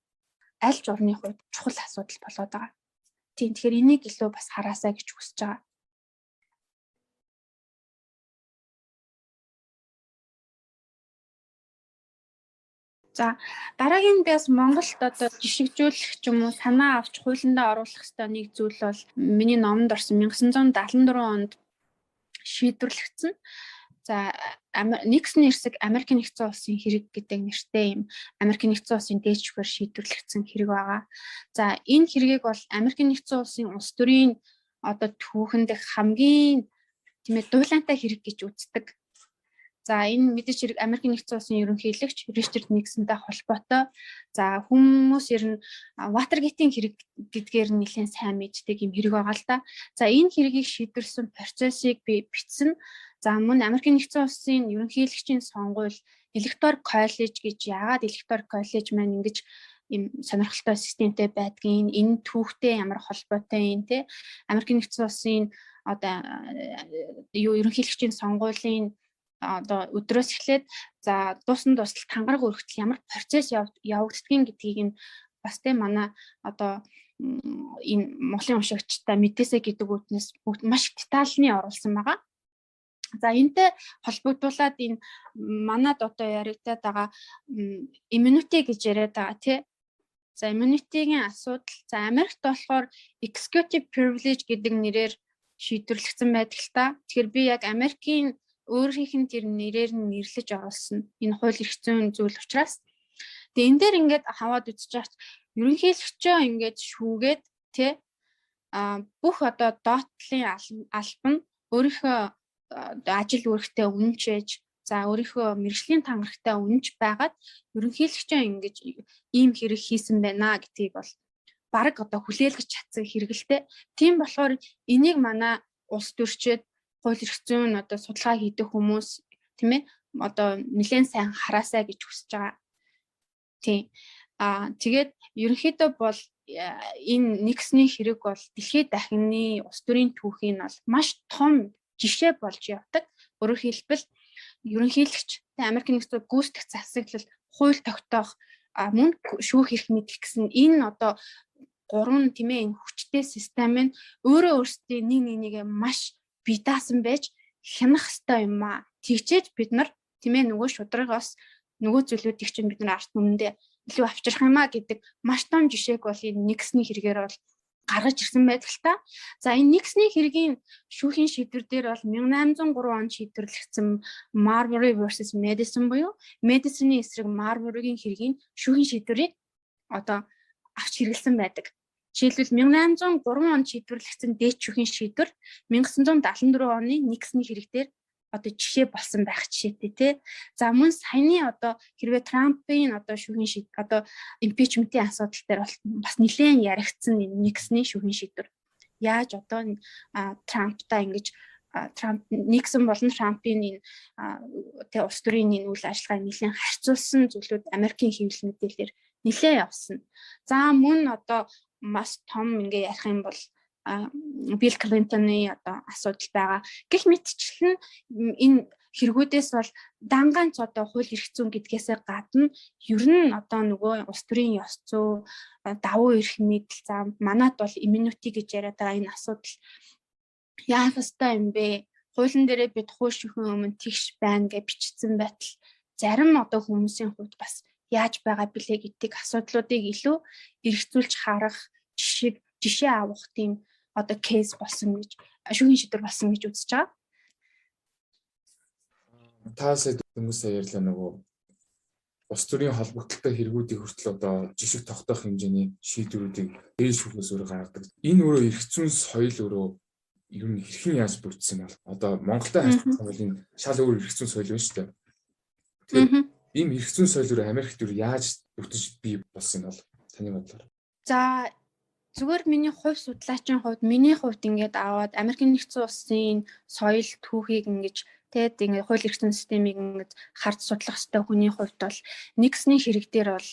аль ч орны хувьд чухал асуудал болоод байгаа. Тийм, тэгэхээр энийг илүү бас хараасай гэж хүсэж байгаа. За, дараагийн би бас Монголд одоо жишгжүүлэх ч юм уу, санаа авч хуулиндаа оруулах ёстой нэг зүйл бол миний номонд орсон 1974 онд шийдвэрлэгдсэн. За, Никсоны эсрэг Америкийн нэгдсэн улсын хэрэг гэдэг нэртэй юм Америкийн нэгдсэн улсын дээд шүүхээр шийдвэрлэгдсэн хэрэг байгаа. За, энэ хэргийг бол Америкийн нэгдсэн улсын улс төрийн одоо түүхэн дэх хамгийн, тийм ээ, дуулаантай хэрэг гэж үздэг. За, энэ мэдээж хэрэг Америкийн нэгдсэн улсын ерөнхийлөгч Ричард Никсонтай холбоотой. За, хүмүүс ер нь Watergate-ийн хэрэг гэдгээр нь нэлээд сайн мэддэг юм хэрэг байгаа л да. За, энэ хэргийг шийдвэрлсэн процессыг би бичсэн. За, мөн Америкийн нэгдсэн улсын ерөнхийлөгчийн сонгуул, Electoral College гэж, яагаад Electoral College маань ингэж юм сонирхолтой системтэй байдгийг, энэ түүхтэй ямар холбоотой юм те, Америкийн нэгдсэн улсын одоо юу ерөнхийлөгчийн сонгуулийн одоо өдрөөс эхлээд, за, дуусан дуустал тангараг өргөтөл ямар процесс явагддгийг гэдгийг нь бас те манай одоо энэ Монголын уншигчтай мэдээсэй гэдэг үүднээс маш детальны оруулсан байгаа. За, энтэй холбогдуулаад энэ манад одоо яригадаад байгаа immunity гэж яриад байгаа тий. За, immunity-гийн асуудал, за, Америкт болохоор executive privilege гэдэг нэрээр шийдвэрлэгдсэн байдаг л та. Тэгэхээр би яг Америкийн өөрийнх нь тэр нэрээр нь нэрлэж оруулсан. Энэ хууль эрх зүйн зүйл учраас. Тэгээ энэ дээр ингээд хаваад үзэж байхад ерөнхийлөгчөө ингээд шүүгээд тий а бүх одоо доотлын алба нь өөрийнхөө ажил үүрэгтээ үнэнч байж, за, өөрийнхөө мэргэжлийн тангарагтай үнэнч байгаад ерөнхийлөгчөө ингэж ийм хэрэг хийсэн байна гэдгийг бол бараг одоо хүлээлгэж чадсан хэрэгэлтэй. Тийм болохоор энийг манай улс төрчид, хууль эрх зүйн одоо судалгаа хийдэг хүмүүс, тийм ээ, одоо нэлээд сайн хараасай гэж хүсэж байгаа. Тийм. Аа, тэгээд ерөнхийдөө бол энэ Никсны хэрэг бол дэлхийд дахины улс төрийн түүхийн бол маш том жишээ болж явдаг. Өөрөөр хэлбэл, ерөнхийлөгч, Америк нэгдсэн гүйцэтгэх засаглал, хууль тогтоох, мөн шүүх эрх мэдэл гэсэн энэ одоо гурван, тийм ээ, энэ хүчтэй систем нь өөрөө өөрсдийн нэг нэг нэгээ маш бие даасан байж хянах ёстой юм аа. Тэгчээж бид нар, тийм ээ, нөгөө шударгаас нөгөө зүйлүүдийг чинь бид нар ард түмэндээ илүү авчрах юм а гэдэг маш том жишээг бол энэ Никсны хэрэгээр бол гаргаж ирсэн байдаг л та. За, энэ Никсны хэргийн шүүхийн шийдвэр дээр бол 1803 онд шийдвэрлэгдсэн Marbury versus Madison буюу Madison-ы эсрэг Marbury-гийн хэргийн шүүхийн шийдвэрийг одоо авч хэрэглэсэн байдаг. Жишээлбэл, 1803 онд шийдвэрлэгдсэн дээд шүүхийн шийдвэр 1974 оны Никсны хэрэг дээр одоо жишээ болсон байх жишээтэй тий. За, мөн саяны одоо хэрвээ Трампын одоо шүүхийн шийд одоо impeachment-ийн асуудал дээр бол бас нэлээд яригдсан Никсны шүүхийн шийдвэр. Яаж одоо Трамптай ингэж Трамп, Никсон болон Трампын энэ тэ улс төрийн энэ үйл ажиллагааг нэлээд харьцуулсан зүйлүүд Америкийн хэвлэл мэдээлэлээр нэлээд явсан. За, мөн одоо маш том ингээ ярих юм бол Билл Клинтоны одоо асуудал байгаа. Гэх мэтчлэн энэ хэрэгүүдээс бол дан ганц одоо хууль эрх зүйн гэдгээсээ гадна ер нь одоо нөгөө улс төрийн ёс зүй, давуу эрх мэдэл, за, манад бол immunity гэж яриад байгаа энэ асуудал Яах ёстой юм бэ? Хуулийн дээрээ бид хууль шүүхийн өмнө тэгш байна гэж бичсэн байтал зарим одоо хүмүүсийн хувьд бас яаж байгаа билээ гэдэг асуудлуудыг илүү эргцүүлж харах жишээ авах тийм одоо кейс болсон гэж, шүүхийн шийдвэр болсон гэж үзэж байгаа. Та сая дөнгөж сая ярьлаа, нөгөө улс төрийн холбогдлолтой хэрэгүүдийг хүртэл одоо жишг тогтоох хэмжээний шийдвэрүүдийг дээд шүүхээс өөрөө гаргадаг. Энэ өөрөө эрх зүйн соёл өөрөө ер нь хэрхэн яаж бүрдсэн бол одоо Монголтой харьцуулах бол энэ шал өөр эрх зүйн соёл байна шүү дээ. Тэгэхээр ийм эрх зүйн соёл өөрөө Америкт өөр яаж бүрдэж бий болсон юм бол таны бодлоор? За, зүгээр миний хувь судлаачийн хувьд, миний хувьд ингээд аваад Америкийн нэгдсэн улсын соёл түүхийг ингэж тэгээд ингээд хууль эрх зүйн системийг ингээд харж судлах хэрэгтэй хүний хувьд бол Никсний хэрэг дээр бол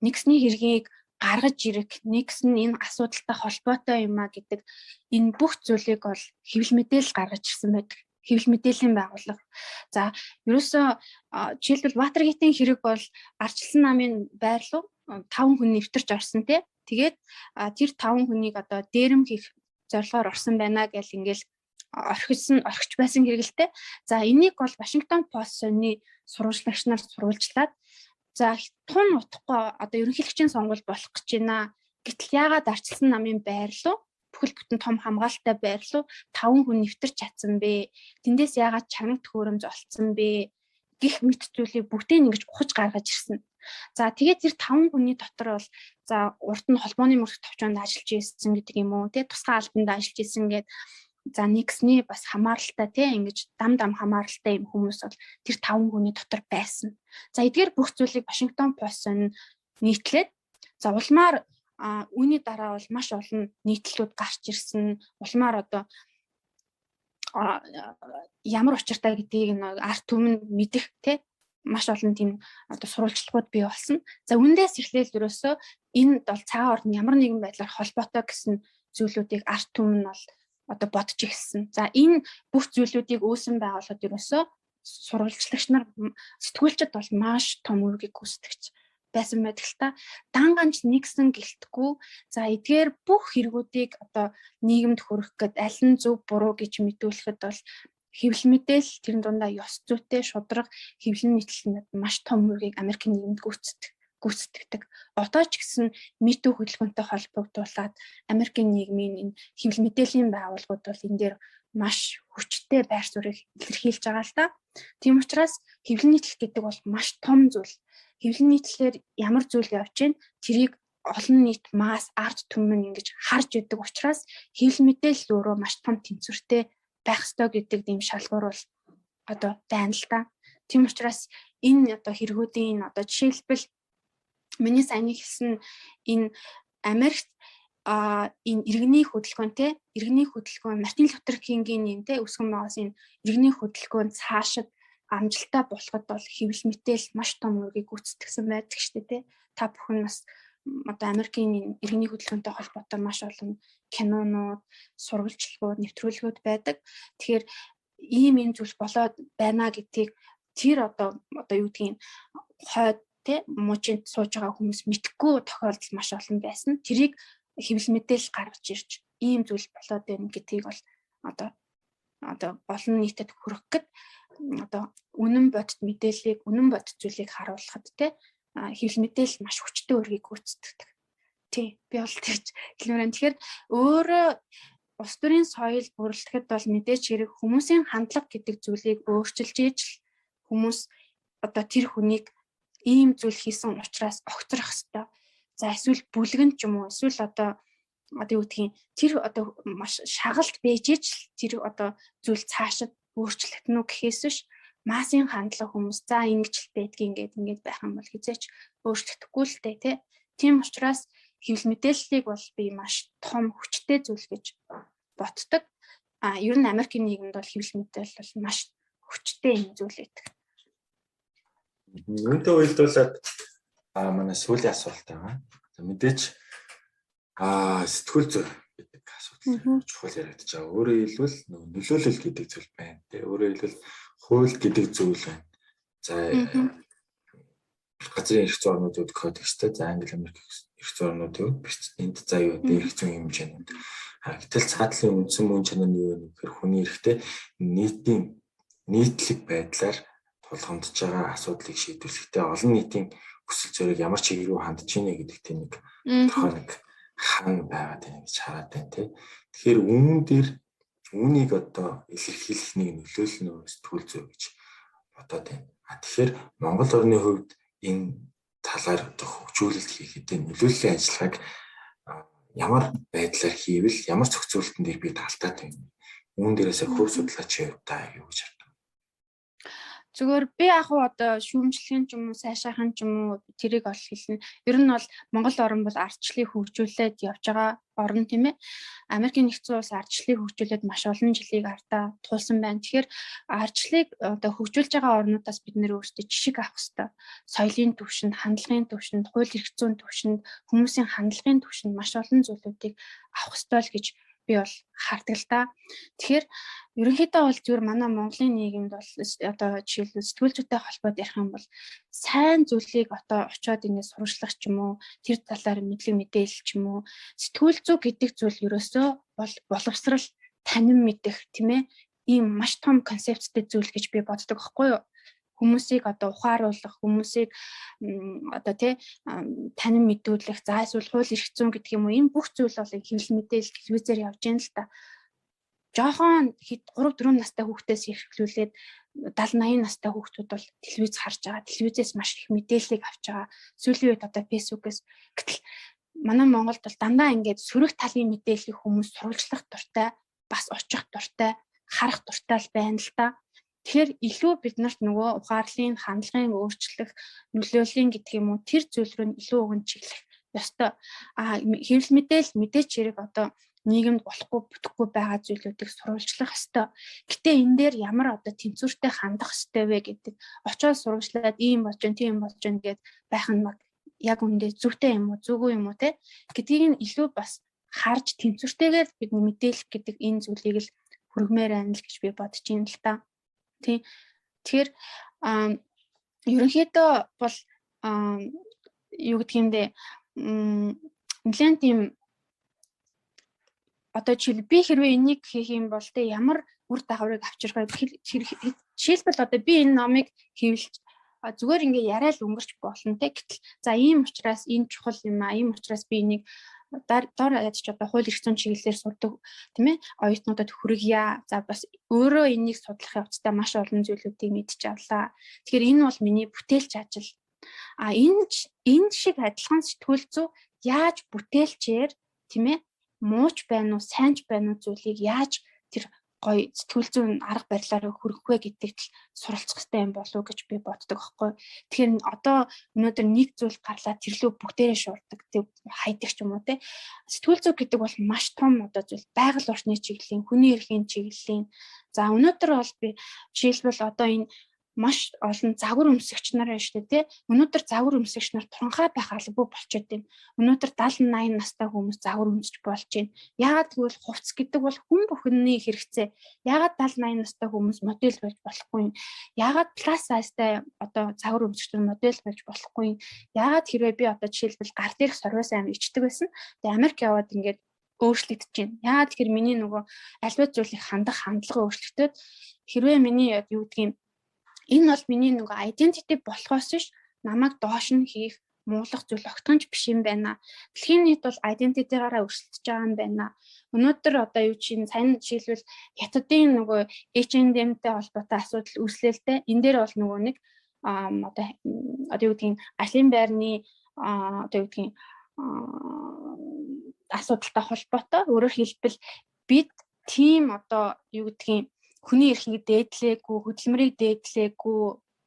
Никсний хэргийг гаргаж ирэх, Никсэн энэ асуудалтай холбоотой юм а гэдэг энэ бүх зүйлийг бол хэвлэл мэдээлэл гаргаж ирсэн байдаг. Хэвлэл мэдээллийн байгууллага. За, ерөөсөө жишээлбэл Ватергейтийн хэрэг бол ардчилсан намын байр руу 5 хүн нэвтэрч орсон тий. Тэгээд тэр 5 хүнийг одоо дээрэм хийх зорилгоор орсон байна гэл ингээл орхиж байсан хэрэгэлтэй. За, энийг бол Вашингтон Пост сони сурвалжлагч нар сурвалжлаад, за, тун утахгүй одоо ерөнхийлөгчийн сонгуул болох гэж байна. Гэтэл яагаад ардчилсан намын байр руу, бүхэл бүтэн том хамгаалалттай байр руу 5 хүн нэвтэрч чадсан бэ? Тэндээс яагаад чанга төхөөрөмж олцсон бэ? Гэх мэт зүйлийг бүгдийг ингэж ухаж гаргаж ирсэн. За, тэгээд тэр 5 хүний дотор бол за урд нь холбооны мөрөх товчоонд ажиллаж ирсэн гэдэг юм уу, тий, тусгай албанд ажиллаж ирсэн гээд, за, Никсний бас хамааралтай, тий, ингэж дам дам хамааралтай юм хүмүүс бол тэр 5 хүний дотор байсан. За, эдгээр бүх зүйлийг Вашингтон Пост нийтлээд, за, улмаар үүний дараа бол маш олон нийтлэлүүд гарч ирсэн. Улмаар одоо ямар учиртай гэдгийг нь ард түмэн мэдэх, тий, маш олон тийм одоо сурвалжлагууд бий болсон. За, үүндээс эхлээл ерөөсөө энэ бол цагаан ордон ямар нэгэн байдлаар холбоотой гэсэн зүйлүүдийг ард түмэн бол одоо бодож эхэлсэн. За, энэ бүх зүйлүүдийг үүсэн байгууллагад ерөөсөө сурвалжлагч нар, сэтгүүлчид бол маш том үүргийг гүйцэтгэж байсан байдаг л та. Дан ганц Никсэн гэлтгүү. За, эдгээр бүх хэрэгүүдийг одоо нийгэмд хүргэх гээд аль нь зөв буруу гэж мэдүүлэхэд бол хэвлэл мэдээлэл, тэрэн дундаа ёс зүйтэй шударга хэвлэл нийтлэлд маш том үүргийг Америкийн нийгэмд гүйцэтгэдэг. Одоо ч гэсэн MeToo хөдөлгөөнтэй холбогдуулаад Америкийн нийгмийн энэ хэвлэл мэдээллийн байгууллагууд бол энэ дээр маш хүчтэй байр суурийг илэрхийлж байгаа л да. Тийм учраас хэвлэл нийтлэл гэдэг бол маш том зүйл. Хэвлэл нийтлэлээр ямар зүйл явж гин тэрийг олон нийт масс ард түмэн ингэж харж идэг учраас хэвлэл мэдээлэл өөрөө маш том тэнцвэртэй байх ёстой гэдэг ийм шалгуур бол одоо байна л да. Тийм учраас энэ одоо хэрэгүүдийн одоо жишээлбэл миний саяны хэлсэн энэ Америкт энэ иргэний хөдөлгөөн, те, иргэний хөдөлгөөн, Мартин Лютер Кингийн энэ, те, өсгөн байгаас энэ иргэний хөдөлгөөн цаашид амжилттай болоход бол хэвлэл мэтээл маш том үүргийг гүйцэтгэсэн байдаг шүү дээ, те. Та бүхэн бас одоо Америкийн иргэний хөдөлгөөнтэй холбоотой маш олон кинонууд, сурвалжлагууд, нэвтрүүлгүүд байдаг. Тэгэхээр ийм ийм зүйл болоод байна гэдгийг тэр одоо юу гэдгийг хойд, те, мужинд сууж байгаа хүмүүс мэдхгүй тохиолдол маш олон байсан. Тэрийг хэвлэл мэдээлэл гаргаж ирж ийм зүйл болоод байна гэдгийг бол одоо олон нийтэд хүргэх гээд одоо үнэн бодит мэдээллийг, үнэн бодит зүйлийг харуулхад, те, хэвлэл мэдээлэл маш хүчтэй үүргийг гүйцэтгэдэг. Тий, би бол тэгж хэлмээр байна. Тэгэхээр өөрөө улс төрийн соёл бүрэлдэхэд бол мэдээж хэрэг хүмүүсийн хандлага гэдэг зүйлийг өөрчилж ижил хүмүүс одоо тэр хүнийг ийм зүйл хийсэн учраас огцрох хэвээр. За, эсвэл бүлгэн ч юм уу, эсвэл одоо юу гэдгийг тэр одоо маш шагалт байж ижил тэр одоо зүйл цаашид өөрчлөгдөнө үү гэхээс биш массын хандлага хүмүүс за ингэж л байдгийг ингээд ингээд байх юм бол хизээч өөрчлөгдөхгүй л дээ, тий. Тийм учраас хэвлэл мэдээллийг бол би маш том хүчтэй зүйл гэж боддог. А ер нь Америкийн нийгэмд бол хэвлэл мэдээлэл бол маш хүчтэй юм зүйл байдаг. Үүнтэй уялдуулаад манай сүүлийн асуулт байгаа. За, мэдээж сэтгүүл зүй гэдэг асуудал чухал яригдаж байгаа. Өөрөөр хэлбэл нөгөө нөлөөлөл гэдэг зүйл байна. Тэ, өөрөөр хэлбэл хууль гэдэг зүйл байна. За, газрын эрх зүйн орнуудад кодекстэй, за, Англи, Америк эрх зүйн орнуудын хувьд энд за юу гэдэг эрх зүйн хэмжээнүүд. Гэтэл цаатлын үндсэн мөн чанар нь юу вэ гэхээр хүний эрхтэй нийтийн нийтлэг байдлаар тулгамдж байгаа асуудлыг шийдвэрлэхдээ олон нийтийн хүсэл зориг ямар чиг рүү хандж ийнэ гэдэг тийм нэг тодорхой нэг хан байгаад байна гэж хараад байна тий. Тэгэхээр үүн дээр үүнийг одоо илэрхийлэх нэг нөлөөлөл нь сэтгүүл зүй гэж бодоод байна. А тэгэхээр Монгол орны хувьд энэ талаар одоо хөгжүүлэлт хийхэд нөлөөллийн ажиллагааг ямар байдлаар хийвэл ямар зохицуултан дээр би талтай байна. Үүн дээрээсээ хөв судлаачийн хувьд та юу гэж хардаг? Зүгээр би яг уу одоо шүүмжлэхийн ч юм уу сайшаахын ч юм уу тэрийг ол хэлнэ. Ер нь бол Монгол орн бол ардчлалыг хөгжүүлээд явж байгаа орн, тийм ээ. Америкийн нэгдсэн улс ардчлалыг хөгжүүлээд маш олон жилийг ардаа туулсан байна. Тэгэхээр ардчлалыг одоо хөгжүүлж байгаа орнуудаас бид нэр өөрсдөө жишг авах хэрэгтэй. Соёлын түвшинд, хандлагын түвшинд, хууль эрх зүйн түвшинд, хүмүүсийн хандлагын түвшинд маш олон зүйлүүдийг авах ёстой л гэж би бол хардаг л та. Тэгэхээр ерөнхийдөө бол зүгээр манай Монголын нийгэмд бол одоо жишээлбэл сэтгүүл зүйтэй холбоод ярих юм бол сайн зүйлийг одоо очиод ингэ сурвалжлах ч юм уу, тэр талаар мэдлэг мэдээлэл ч юм уу, сэтгүүл зүй гэдэг зүйл ерөөсөө бол боловсрал, танин мэдэх, тийм ээ, ийм маш том концепттэй зүйл гэж би боддог аахгүй юу? Хүмүүсийг одоо ухааруулах, хүмүүсийг одоо тий танин мэдүүлэх, за эсвэл хууль эрх зүйн гэдэг юм уу, энэ бүх зүйл бол хэвлэл мэдээлэл телевизээр явж гин л та. Жохон хэд 3 4 настай хүүхдээс эхлүүлээд 70 80 настай хүүхдүүд бол телевиз харж байгаа. Телевизээс маш их мэдээллийг авч байгаа. Сүүлийн үед одоо фэйсбүүкээс. Гэтэл манай Монголд бол дандаа ингээд сөрөг талын мэдээллийг хүмүүс сурвалжлах дуртай, бас очих дуртай, харах дуртай л байна л та. Тэгэхээр илүү бид нарт нөгөө ухаарлын, хандлагын өөрчлөх, нөлөөллийн гэдэг юм уу, тэр зүйл рүү илүү өгөн чиглэх ёстой. А хэвлэл мэдээлэл мэдээч хэрэг одоо нийгэмд болохгүй бүтэхгүй байгаа зүйлүүдийг сурвалжлах ёстой. Гэтэ энэ дээр ямар одоо тэнцвэртэй хандах ёстой вэ гэдэг, очоод сурвалжлаад ийм болж гэн, тийм болж гэн гэд байх нь яг үндэ зүйтэй юм уу, зүгүү юм уу те гэдгийг нь илүү бас харж тэнцвэртэйгээр бид мэдээлэх гэдэг энэ зүйлийг л хүргмээр байна л гэж би бодож байна л та. Тийм. Тэгэхээр ерөнхийдөө бол юу гэдэг юм бэ? Нэлээд тийм одоо жишээл би хэрвээ энийг хийх юм бол те ямар үр дагаврыг авчрах вэ? Жишээлбэл одоо би энэ номыг хэвлэж зүгээр ингээ яриа л өнгөрч болно те. Гэтэл за ийм учраас энэ чухал юм аа, ийм учраас би энийг дор яаж ч одоо хууль эрх зүйн чиглэлээр сурдаг, тийм ээ, оюутнуудад хүргье. За бас өөрөө энийг судлах явцдаа маш олон зүйлүүдийг мэдчих авлаа. Тэгэхээр энэ бол миний бүтээлч ажил. А энэ шиг адилхан сэтгүүл зүй яаж бүтээлчээр, тийм ээ, мууч байна уу, сайн ч байна уу зүйлийг яаж тэр гоё сэтгүүл зүйн арга барилаар хүргэх вэ гэдэгт л суралцах хэрэгтэй юм болов уу гэж би боддог аахгүй. Тэгэхээр одоо өнөөдөр нэг зүйл гарлаа, тэрлүү бүгдээрээ шуурдаг, тэг хайдаг ч юм уу те. Сэтгүүл зүй гэдэг бол маш том одоо зүйл, байгаль орчны чиглэлийн, хүний эрхийн чиглэлийн. За өнөөдөр бол би жишээлбэл одоо энэ маш олон загвар өмсөгч нар байна шүү дээ, тий. Өнөөдөр загвар өмсөгч нар туранхай байх албагүй болчиход байна. Өнөөдөр 70 80 настай хүмүүс загвар өмсөж болж байна. Яагаад гэвэл хувцас гэдэг бол хүн бүхний хэрэгцээ. Яагаад 70 80 настай хүмүүс модель байж болохгүй юм? Яагаад plus size-тай одоо загвар өмсөгч нар модель байж болохгүй юм? Яагаад хэрвээ би одоо жишээлбэл гар дээрх сорвиос амар ичдэг байсан. Тэгээ Америк яваад ингээд өөрчлөгдөж байна. Яагаад тэгэхээр миний нөгөө альва зүйлийг хандах хандлага өөрчлөгдөд, хэрвээ миний юу гэдгийг энэ бол миний нөгөө identity болохоос биш, намайг доош нь хийх муулах зүйл огтхонч биш юм байна. Дэлхийн нийт бол identity-гаараа өрсөлдөж байгаа юм байна. Өнөөдөр одоо юу чинь сайн жишээлбэл Хятадын нөгөө H&M-тэй холбоотой асуудал үүслээ л дээ. Энэ дээр бол нөгөө нэг одоо юу гэдгийг ажлын байрны одоо юу гэдгийг асуудалтай холбоотой. Өөрөөр хэлбэл бид тийм одоо юу гэдгийг хүний эрхийг дээдлээгүй, хөдөлмөрийг дээдлээгүй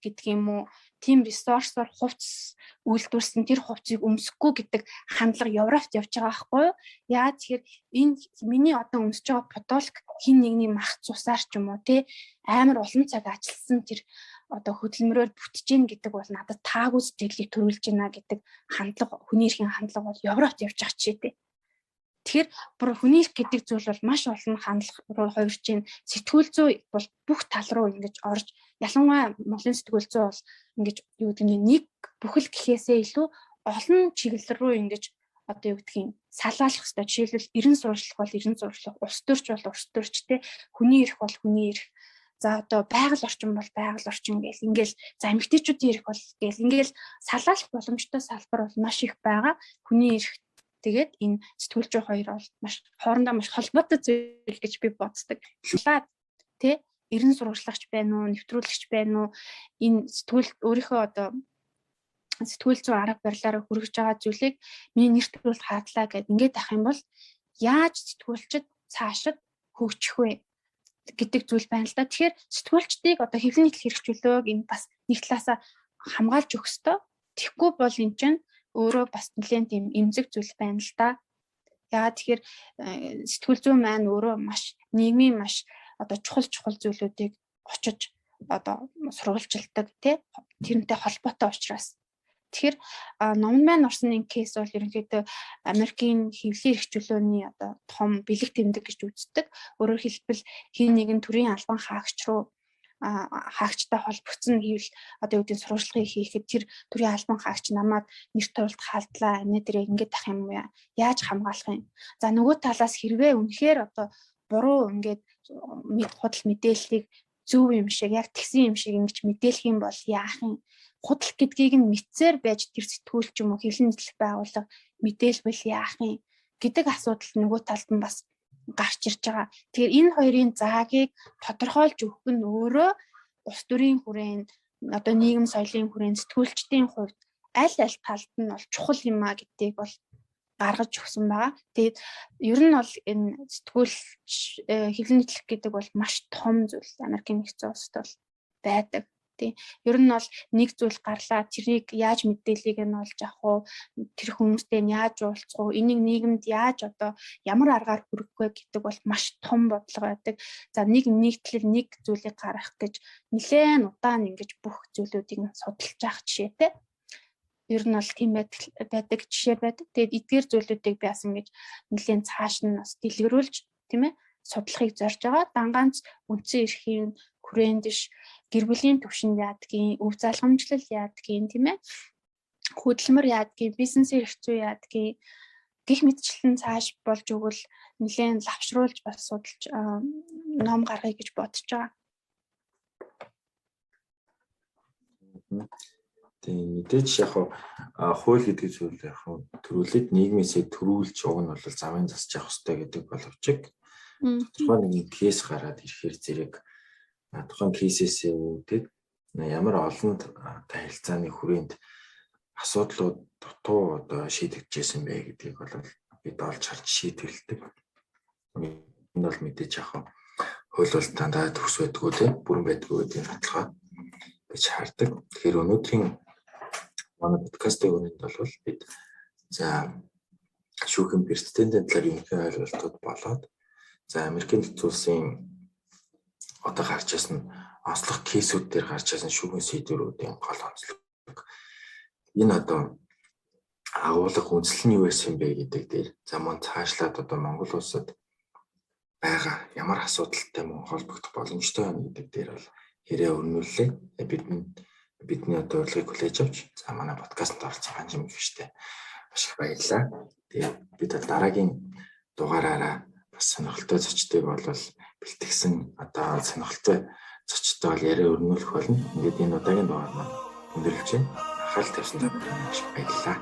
гэдэг юм уу, тийм ресурсоор хувцас үйлдвэрлэсэн тэр хувцсыг өмсөхгүй гэдэг хандлага Европт явж байгаа байхгүй юу? Яагаад тэгэхээр энэ миний одоо өмсөж байгаа подолк хин нэгний мах цусаар ч юм уу те амар олон цаг ажилласан тэр одоо хөдөлмөрөөр бүтэж гин гэдэг бол надад таагүй сэтгэлийг төрүүлж байна гэдэг хандлага, хүний эрхийн хандлага бол Европт явж байгаа жишээтэй. Тэгэхээр бүр хүний эрх гэдэг зүйл бол маш олон хандлага руу хувирч байна. Сэтгүүл зүй бол бүх тал руу ингэж орж, ялангуяа Монголын сэтгүүл зүй бол ингэж юу гэдэг нь нэг бүхэл гэхээсээ илүү олон чиглэл рүү ингэж одоо юу гэдгийг салаалах хэрэгтэй. Жишээлбэл, эрен сурвалжлах бол эрен сурвалжлах, улс төрч бол улс төрч те, хүний эрх бол хүний эрх. За, одоо байгаль орчин бол байгаль орчин гээл ингээл, за, эмэгтэйчүүдийн эрх бол гээл ингээл салаалах боломжтой салбар бол маш их байгаа. Хүний эрх, тэгээд энэ сэтгүүлч хоёр бол маш хоорондоо маш холбоотой зүйл гэж би боддог. Салаад тэ, эрен сурвалжлагч байна уу, нэвтрүүлэгч байна уу, энэ сэтгүүл өөрийнхөө одоо сэтгүүл зүйн арга барилаараа хүргэж байгаа зүйлийг миний нэр төрөлд хаадлаа гэд ингээд ах юм бол яаж сэтгүүлчид цаашид хөгжих вэ гэдэг зүйл байна л да. Тэгэхээр сэтгүүлчдийг одоо хэвлэл нийтлэх эрх чөлөөг энэ бас нэг талаасаа хамгаалж өгөх ёстой. Тэгэхгүй бол эн чинь өөрөө бас нэлээд тийм эмзэг зүйл байна л да. Яагаад тэгэхээр сэтгүүл зүйн маань өөрөө маш нийгмийн маш одоо чухал чухал зүйлүүдийг очиж одоо сурвалжилдаг, тий, тэрнтэй холбоотой учраас. Тэгэхээр номон маань орсон энэ case бол ерөнхийдөө Америкийн хэвлэлийн эрх чөлөөний одоо том бэлэг тэмдэг гэж үздэг. Өөрөөр хэлбэл, хэн нэгэн төрийн албан хаагч руу, хаагчтай холбогдсон хэвлэл, одоо юу гэдэг, сурвалжлагыг хийхэд тэр төрийн албан хаагч намайг нэр тулд хаалдлаа, энэ дээрээ ингэж ах юм уу, яаж хамгаалах юм? За, нөгөө талаас хэрвээ үнэхээр одоо буруу ингээд худал мэдээллийг зөв юм шиг, яг тэгсэн юм шиг ингэж мэдээлэх юм бол яах юм? Худал гэдгийг нь мэдсээр байж тэр сэтгүүл ч юм уу хэвлэл нийтлэх байгууллага мэдээлвэл яах юм гэдэг асуудал нөгөө талд нь бас гарч ирж байгаа. Тэгэхээр энэ хоёрын заагийг тодорхойлж өгөх нь өөрөө улс төрийн хүрээнд, одоо нийгэм соёлын хүрээнд, сэтгүүлчдийн хувьд аль аль талд нь бол чухал юм а гэдгийг бол гаргаж өгсөн байгаа. Тэгээд ер нь бол энэ сэтгүүлч, хэвлэл нийтлэх гэдэг бол маш том зүйл Америкийн нэгдсэн улсад бол байдаг. Тий. Ер нь бол нэг зүйл гарлаа, тэрийг яаж мэдээллийг нь олж авах уу, тэр хүмүүстэй нь яаж уулзах уу, энийг нийгэмд яаж одоо ямар аргаар хүргэх вэ гэдэг бол маш том бодлого байдаг. За, нэг нийтлэл, нэг зүйлийг гаргах гэж нэлээд удаан ингэж бүх зүйлүүдийг нь судалж явах жишээтэй. Ер нь бол тийм байдаг жишээ байдаг. Тэгээд эдгээр зүйлүүдийг би бас ингэж нэлээд цааш нь бас дэлгэрүүлж, тийм ээ, судлахыг зорж байгаа. Дан ганц үндсэн эрхийн хүрээнд биш, гэр бүлийн түвшинд яадгийн, өв залгамжлал яадгийн, тийм ээ, хөдөлмөр яадгийн, бизнесийн эрх зүй яадгийн гэх мэтчлэн цааш болж өгвөл нэлээд лавшруулж бас судалж ном гаргая гэж бодож байгаа. Тийм, мэдээж яг хууль гэдэг зүйл яг төрүүлээд нийгмээсээ төрүүлж уг нь бол замын засч явах хэрэгтэй гэдэг боловч тодорхой нэгэн case гараад ирэхээр зэрэг тухайн case ээсээ үүдээд ямар олон харилцааны хүрээнд асуудлууд дутуу одоо шийдэгдэжсэн бэ гэдгийг бол бид олж харж шийдвэрлэдэг. Энэ бол мэдээж яг хууль бол дандаа төгс байдгүй, тийм, бүрэн байдгүй гэдгийг баталгаа гэж хардаг. Тэгэхээр өнөөдрийн манай подкастын өрөөнд бол бид за шүүхийн прецедентийн талаар ерөнхий ойлголтууд болоод, за, Америкийн нэгдсэн улсын одоо гарч ирсэн онцлог case үүд дээр гарч ирсэн шүүхийн сэдвүүдийн гол онцлог, энэ одоо агуулга, үндэслэл нь юу байсан бэ гэдэг дээр, за, мөн цаашлаад одоо Монгол улсад байгаа ямар асуудалтай мөн холбогдох боломжтой байна гэдэг дээр бол яриа өрнүүллээ. Бидний одоо урилгыг хүлээж авч, за, манай подкастт оролцсон Ганжим гэгчтэй маш их баярлалаа. Тэгээд бид дараагийн дугаараараа бас сонирхолтой зочдыг бол бэлтгэсэн, одоо сонирхолтой зочдтой бол яриа өрнүүлэх болно. Ингээд энэ удаагийн дугаар маань өндөрлөж байна. Анхаарал тавьсан та бүхэнд маш их баярлалаа.